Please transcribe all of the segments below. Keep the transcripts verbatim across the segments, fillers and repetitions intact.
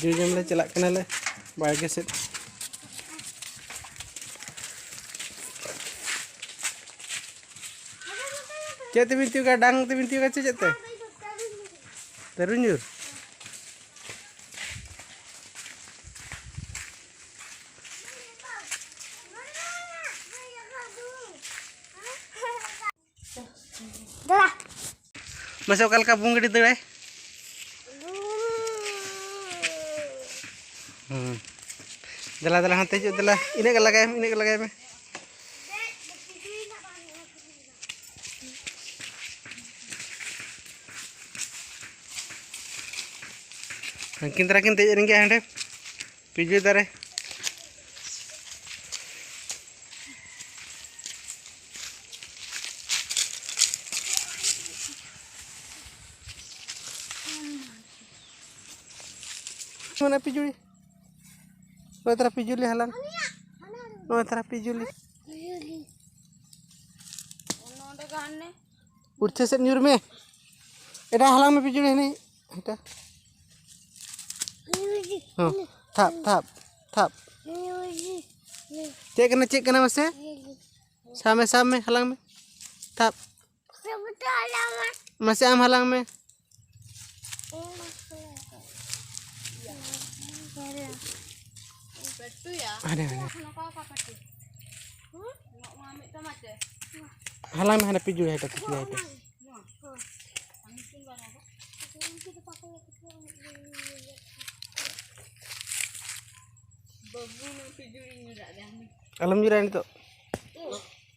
ᱡᱚ ᱡᱚᱢ ᱞᱮ ᱪᱟᱞᱟᱜ ᱠᱟᱱᱟᱞᱮ ᱵᱟᱲᱜᱮ ᱥᱮᱫ᱾ ᱪᱮᱫ ᱛᱮᱵᱤᱱ ᱛᱤᱭᱩᱜᱟ? ᱰᱟᱝ ᱛᱮᱵᱤᱱ ᱛᱤᱭᱩᱜᱟ ᱥᱮ ᱪᱮᱫ ᱛᱮ? ᱛᱟᱹᱨᱩᱧᱡᱩᱨ᱾ ᱫᱟᱫᱟ᱾ ᱢᱟᱥᱮ ᱚᱠᱟ ᱞᱮᱠᱟ ᱵᱩᱝᱜᱟᱹᱰᱤ ᱫᱟᱹᱲᱟᱭ? ᱦᱩᱸ᱾ ᱫᱮᱞᱟ, ᱫᱮᱞᱟ, ᱦᱟᱱᱛᱮ ᱦᱤᱡᱩᱜ, ᱫᱮᱞᱟ᱾ ᱤᱱᱟᱹᱜ ᱜᱮ ᱞᱟᱜᱟᱭ ᱢᱮ, ᱤᱱᱟᱹᱜ ᱜᱮ ᱞᱟᱜᱟᱭ ᱢᱮ᱾ ᱦᱟᱹᱱᱠᱤᱱ ᱛᱟᱨᱟ ᱠᱤᱱ ᱫᱮᱡ ᱮᱱ ᱜᱮᱭᱟ ᱦᱟᱸᱰᱮ᱾ ᱯᱤᱡᱩ ᱫᱟᱨᱮ᱾ ᱢᱟᱱᱮ ᱯᱤᱡᱩᱲᱤ᱾ ᱱᱚᱜᱼᱚᱭ ᱛᱟᱨᱟ ᱯᱤᱡᱩᱞᱤ ᱦᱟᱞᱟᱝ᱾ ᱱᱚᱜᱼᱚᱭ ᱛᱟᱨᱟ ᱯᱤᱡᱩᱞᱤ᱾ ᱱᱚᱰᱮ ᱜᱮ ᱦᱟᱱᱮ᱾ ᱩᱲᱪᱷᱟᱹ ᱥᱮᱫ ᱧᱩᱨ ᱢᱮ᱾ ᱮᱴᱟᱜ ᱦᱟᱞᱟᱝ ᱢᱮ ᱯᱤᱡᱩᱞᱤ ᱦᱟᱹᱱᱤ᱾ ᱮᱴᱟᱜ᱾ ᱦᱚᱸ᱾ ᱛᱷᱟᱯ, ᱛᱷᱟᱯ, ᱛᱷᱟᱯ᱾ ᱪᱮᱫ ᱠᱟᱱᱟ, ᱪᱮᱫ ᱠᱟᱱᱟ ᱢᱟᱥᱮ? ᱥᱟᱵ ᱢᱮ, ᱥᱟᱵ ᱢᱮ, ᱦᱟᱞᱟᱝ ᱢᱮ᱾ ᱛᱷᱟᱯ᱾ ᱢᱟᱥᱮ ᱟᱢ ᱦᱟᱞᱟᱝ ᱢᱮ᱾ ᱦᱟᱱᱮ, ᱦᱟᱱᱮ᱾ ᱦᱟᱞᱟᱝ ᱢᱮ, ᱦᱟᱱᱮ ᱯᱤᱡᱩ ᱦᱮᱴᱟ, ᱯᱤᱡᱩ ᱦᱮᱴᱟ᱾ ᱟᱞᱚᱢ ᱧᱩᱨᱟ ᱱᱤᱛᱚᱜ᱾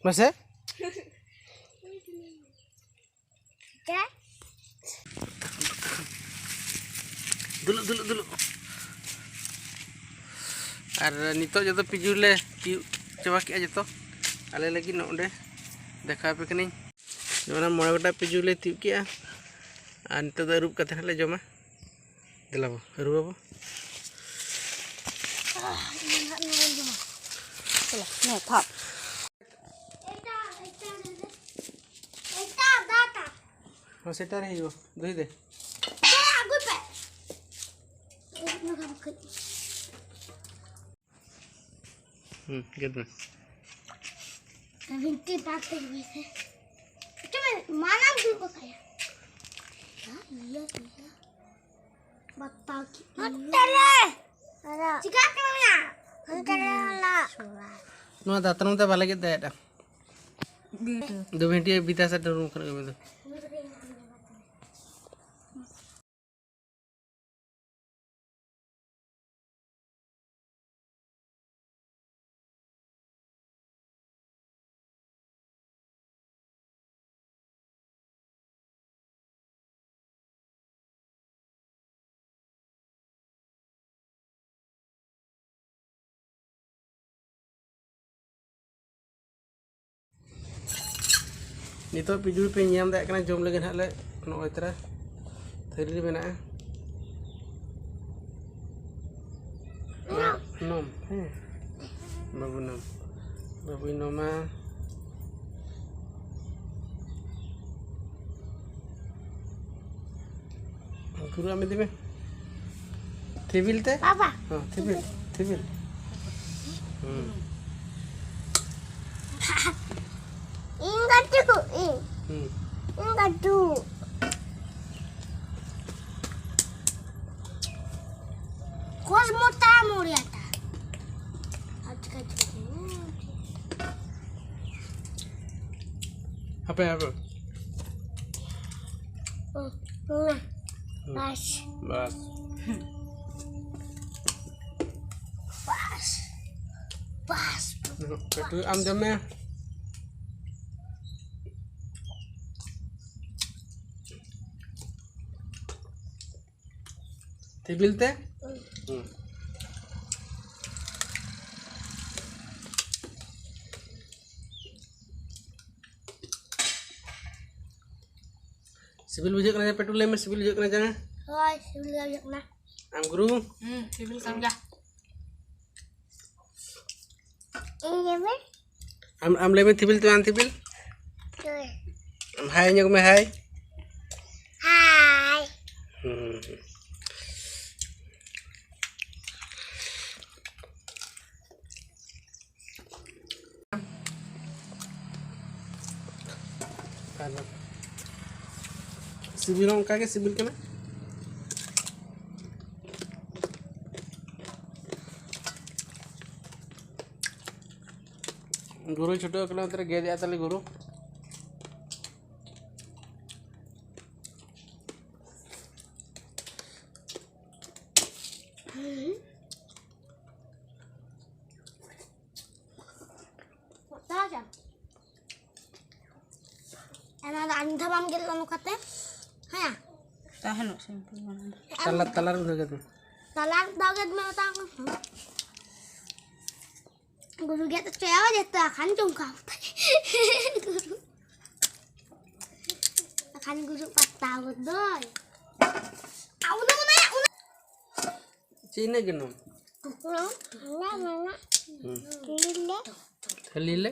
ᱢᱟᱥᱮ᱾ ᱫᱩᱞᱩᱜ, ᱫᱩᱞᱩᱜ, ᱫᱩᱞᱩᱜ᱾ ᱟᱨ ᱱᱤᱛᱚᱜ ᱡᱚᱛᱚ ᱯᱤᱡᱩ ᱞᱮ ᱛᱤᱭᱳᱜ ᱪᱟᱵᱟ ᱠᱮᱜᱼᱟ ᱡᱚᱛᱚ᱾ ᱟᱞᱮ ᱞᱟᱹᱜᱤᱫ ᱱᱚᱰᱮ ᱫᱮᱠᱷᱟᱣ ᱟᱯᱮ ᱠᱟᱹᱱᱟᱹᱧ᱾ ᱡᱮᱢᱚᱱ ᱢᱚᱬᱮ ᱜᱚᱴᱟ ᱯᱤᱡᱩ ᱞᱮ ᱛᱤᱭᱳᱜ ᱠᱮᱜᱼᱟ᱾ ᱟᱨ ᱱᱤᱛᱚᱜ ᱫᱚ ᱟᱹᱨᱩᱵ ᱠᱟᱛᱮ ᱦᱟᱸᱜ ᱞᱮ ᱡᱚᱢᱟ᱾ ᱫᱮᱞᱟ ᱵᱚ, ᱟᱹᱨᱩᱵ ᱟᱵᱚ᱾ ᱪᱚᱞᱚ, ᱱᱮ ᱯᱷᱟᱯ᱾ ᱦᱚᱸ, ᱥᱮᱴᱮᱨ ᱦᱩᱭᱩᱜᱼᱟ, ᱫᱚᱦᱤ ᱫᱮ᱾ ᱦᱮᱸ, ᱟᱹᱜᱩᱭ ᱯᱮ᱾ ᱦᱩᱸ, ᱜᱮᱫ ᱢᱮ᱾ ᱵᱷᱤᱱᱴᱤ ᱵᱟᱫ ᱛᱮ ᱜᱮᱫ ᱢᱮ᱾ ᱪᱚ ᱢᱮ, ᱢᱟᱞᱟᱢ ᱫᱩᱲᱩᱵ ᱠᱟᱭᱟ᱾ ᱤᱭᱟᱹ, ᱤᱭᱟᱹ᱾ ᱵᱟᱛᱟᱣ ᱠᱮᱫ ᱢᱮᱭᱟ᱾ ᱦᱟᱱᱛᱮ ᱨᱮ᱾ ᱪᱤᱠᱟᱹᱜ ᱠᱟᱱᱟ? ᱦᱟᱱᱛᱮ ᱨᱮ ᱦᱟᱞᱟ᱾ ᱱᱚᱣᱟ ᱫᱟᱛᱨᱚᱢ ᱛᱮ ᱵᱟᱞᱮ ᱜᱮᱫ ᱫᱟᱲᱮᱭᱟᱜᱼᱟ᱾ ᱫᱩ ᱵᱷᱤᱱᱴᱤ ᱵᱤᱫᱟ ᱥᱮ ᱰᱩᱨᱩᱢ ᱠᱷᱚᱱ ᱜᱮ ᱢᱮᱱᱫᱟ᱾ ᱱᱤᱛᱚᱜ ᱯᱤᱡᱩᱲ ᱯᱮ ᱧᱟᱢ ᱫᱟᱲᱮᱭᱟᱜ ᱠᱟᱱᱟ, ᱡᱚᱢ ᱞᱟᱹᱜᱤᱫ ᱦᱟᱸᱜ ᱞᱮ ᱱᱚᱜᱼᱚᱭ ᱛᱚᱨᱟ ᱛᱷᱟᱹᱨᱤ ᱨᱮ ᱢᱮᱱᱟᱜᱼᱟ᱾ ᱱᱚᱢ, ᱦᱮᱸ᱾ ᱵᱟᱹᱵᱩ ᱱᱚᱢ᱾ ᱵᱟᱹᱵᱩᱭ ᱱᱚᱢᱟ᱾ ᱜᱩᱨᱩ ᱟᱢ ᱤᱫᱤ ᱢᱮ᱾ ᱛᱷᱤᱵᱤᱞ ᱛᱮ? ᱵᱟᱵᱟ᱾ ᱦᱚᱸ, ᱛᱷᱤᱵᱤᱞ, ᱛᱷᱤᱵᱤᱞ᱾ ᱦᱩᱸ᱾ ᱤᱧ ᱠᱟᱹᱴᱩᱵ, ᱤᱧ᱾ ᱦᱩᱸ᱾ ᱤᱧ ᱠᱟᱹᱴᱩᱵ᱾ ᱠᱚᱥ ᱢᱚᱴᱟ ᱢᱚᱨᱤᱭᱟᱴᱟ᱾ ᱟᱪᱪᱷᱟ, ᱟᱪᱪᱷᱟ, ᱟᱪᱪᱷᱟ᱾ ᱦᱟᱯᱮ, ᱦᱟᱯᱮ᱾ ᱦᱩᱸ, ᱦᱩᱸ᱾ ᱵᱟᱥ᱾ ᱵᱟᱥ᱾ ᱵᱟᱥ᱾ ᱵᱟᱥ᱾ ᱠᱟᱹᱴᱩᱵ ᱟᱢ ᱡᱚᱢ ᱢᱮ᱾ ᱛᱮᱵᱤᱞ ᱛᱮ? ᱦᱩᱸ᱾ ᱥᱤᱵᱤᱞ ᱵᱩᱡᱷᱟᱹᱜ ᱠᱟᱱᱟ ᱡᱟᱝ? ᱯᱮᱴᱩ, ᱞᱟᱹᱭ ᱢᱮ, ᱥᱤᱵᱤᱞ ᱵᱩᱡᱷᱟᱹᱜ ᱠᱟᱱᱟ ᱡᱟᱝ? ᱦᱳᱭ, ᱥᱤᱵᱤᱞ ᱜᱮ ᱵᱩᱡᱷᱟᱹᱜ ᱠᱟᱱᱟ᱾ ᱟᱢ ᱜᱩᱨᱩ? ᱦᱩᱸ, ᱥᱤᱵᱤᱞ ᱠᱟᱱ ᱜᱮᱭᱟ᱾ ᱤᱧ ᱞᱟᱹᱭ ᱢᱮ᱾ ᱟᱢ, ᱟᱢ ᱞᱟᱹᱭ ᱢᱮ, ᱛᱤᱵᱤᱞ ᱛᱮ ᱵᱟᱝ ᱛᱤᱵᱤᱞ? ᱦᱳᱭ᱾ ᱟᱢ ᱦᱟᱭ ᱧᱚᱜ ᱢᱮ, ᱦᱟᱭ᱾ ᱦᱟᱭ᱾ ᱦᱩᱸ᱾ ᱥᱤᱵᱤᱞ ᱦᱚᱸ ᱚᱱᱠᱟ ᱜᱮ ᱥᱤᱵᱤᱞ ᱠᱟᱱᱟ᱾ ᱜᱩᱨᱩᱭ ᱪᱷᱩᱴᱟᱹᱣ ᱠᱟᱱᱟ, ᱚᱱᱛᱮ ᱨᱮ ᱜᱮᱫ ᱮᱫ ᱛᱟᱞᱮ ᱜᱩᱨᱩ᱾ ᱚᱛᱟ ᱡᱟ᱾ ᱮᱱᱟ ᱫᱚ ᱟᱱ ᱫᱷᱟᱣ ᱵᱟᱢ ᱜᱮᱫ ᱞᱮᱱ ᱠᱟᱛᱮ᱾ ᱦᱮᱸ᱾ ᱛᱟᱦᱮᱱᱚᱜ simple ᱵᱟᱝ᱾ ᱛᱟᱞᱟ, ᱛᱟᱞᱟ ᱨᱮ ᱫᱚ ᱜᱮᱫ ᱢᱮ᱾ ᱛᱟᱞᱟ ᱨᱮ ᱫᱚ ᱜᱮᱫ ᱢᱮ, ᱚᱛᱟ ᱠᱚ᱾ ᱜᱩᱨᱩ ᱜᱮᱫ ᱦᱚᱪᱚᱭᱟ, ᱡᱮᱛᱮ ᱟᱠᱷᱟᱱ ᱪᱚᱝᱠᱟ᱾ ᱟᱠᱷᱟᱱ ᱜᱩᱨᱩ ᱯᱟᱛᱟ ᱜᱚᱫᱚᱭ᱾ ᱟᱵᱚ ᱫᱚ ᱢᱟᱱᱮ ᱚᱱᱟ ᱪᱮᱫ ᱤᱱᱟᱹᱜ ᱜᱮ ᱱᱚᱣᱟ? ᱚᱱᱟ, ᱚᱱᱟ, ᱚᱱᱟ᱾ ᱦᱩᱸ᱾ ᱞᱤᱞᱮ᱾ ᱠᱷᱟᱹᱞᱤ ᱞᱮ᱾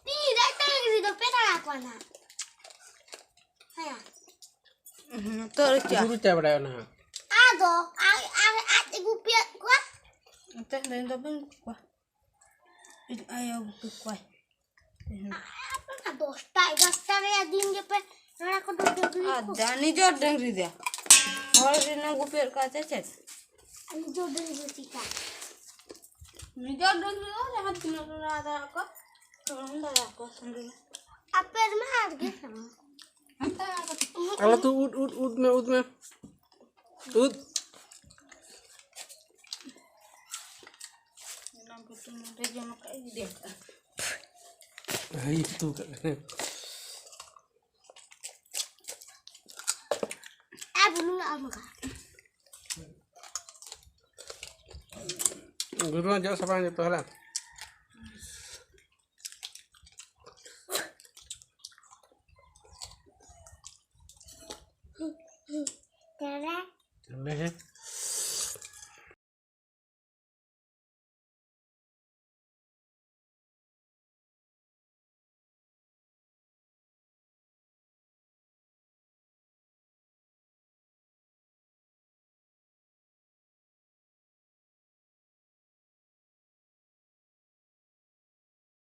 ᱛᱤ ᱨᱮ ᱛᱟᱦᱮᱸ ᱠᱟᱛᱮ ᱫᱚ ᱯᱮ ᱛᱟᱲᱟ ᱠᱚᱣᱟ ᱱᱟᱦᱟᱜ᱾ ᱦᱮᱸ᱾ ᱦᱩᱸ, ᱛᱚ ᱪᱟ᱾ ᱜᱩᱨᱩ ᱪᱟ ᱵᱟᱲᱟᱭᱟ ᱱᱟᱦᱟᱜ᱾ ᱟᱫᱚ, ᱟᱡ, ᱟᱡ, ᱟᱡ ᱮ ᱜᱩᱯᱤᱭᱮᱫ ᱠᱚᱣᱟ᱾ ᱛᱮᱦᱮᱧ ᱫᱚ ᱤᱧ ᱫᱚ ᱵᱟᱹᱧ ᱜᱩᱯᱤ ᱠᱚᱣᱟ᱾ ᱤᱧ ᱟᱭᱳ ᱜᱩᱯᱤ ᱠᱚᱣᱟᱭ᱾ ᱛᱮᱦᱮᱧ᱾ ᱟᱯᱮ ᱢᱟ ᱫᱚᱥᱴᱟ, ᱮᱜᱟᱨᱚᱴᱟ ᱨᱮᱭᱟᱜ ᱫᱤᱱ ᱜᱮᱯᱮ ᱱᱚᱣᱟ ᱠᱚᱫᱚ ᱰᱟᱹᱝᱨᱤ ᱟᱨ ᱠᱚ᱾ ᱫᱟ ᱱᱤᱡᱮᱨ ᱰᱟᱹᱝᱨᱤ ᱫᱟ᱾ ᱦᱚᱲ ᱨᱮᱱᱟᱜ ᱜᱩᱯᱤᱭᱮᱫ ᱠᱚᱣᱟ ᱪᱮ ᱪᱮᱫ? ᱱᱤᱡᱮᱨ ᱰᱟᱹᱝᱨᱤ ᱪᱤᱠᱟ? ᱱᱤᱡᱮᱨ ᱰᱟᱹᱝᱨᱤ ᱫᱚ ᱡᱟᱦᱟᱸ ᱛᱤᱱᱟᱹᱜ ᱨᱮ ᱨᱟᱜᱟ ᱠᱚ, ᱛᱚᱨᱚᱝ ᱫᱟᱭᱟ ᱠᱚ ᱥᱟᱺᱜᱤᱧ᱾ ᱟᱯᱮ ᱨᱮᱢᱟ ᱟᱨ ᱜᱮ ᱥᱟᱱᱟ᱾ ᱟᱞᱚ ᱛᱚ ᱩᱫ, ᱩᱫ, ᱩᱫ ᱢᱮ, ᱩᱫ ᱢᱮ᱾ ᱩᱫ᱾ ᱚᱱᱟ ᱵᱩᱴᱟᱹ ᱱᱚᱰᱮ ᱡᱚᱢ ᱟᱠᱟᱫ ᱤᱧ ᱤᱫᱤ ᱟᱠᱟᱫᱼᱟ᱾ ᱦᱟᱹᱭ, ᱩᱛᱩ ᱠᱟᱜ ᱠᱟᱱᱟ᱾ ᱟᱨ ᱵᱩᱞᱩᱝ ᱞᱟᱜᱟᱣ ᱢᱮ ᱠᱷᱟᱱ᱾ ᱜᱩᱨᱩ ᱡᱚᱜ ᱥᱟᱯᱷᱟ ᱡᱚᱛᱚ ᱦᱮᱞᱟ᱾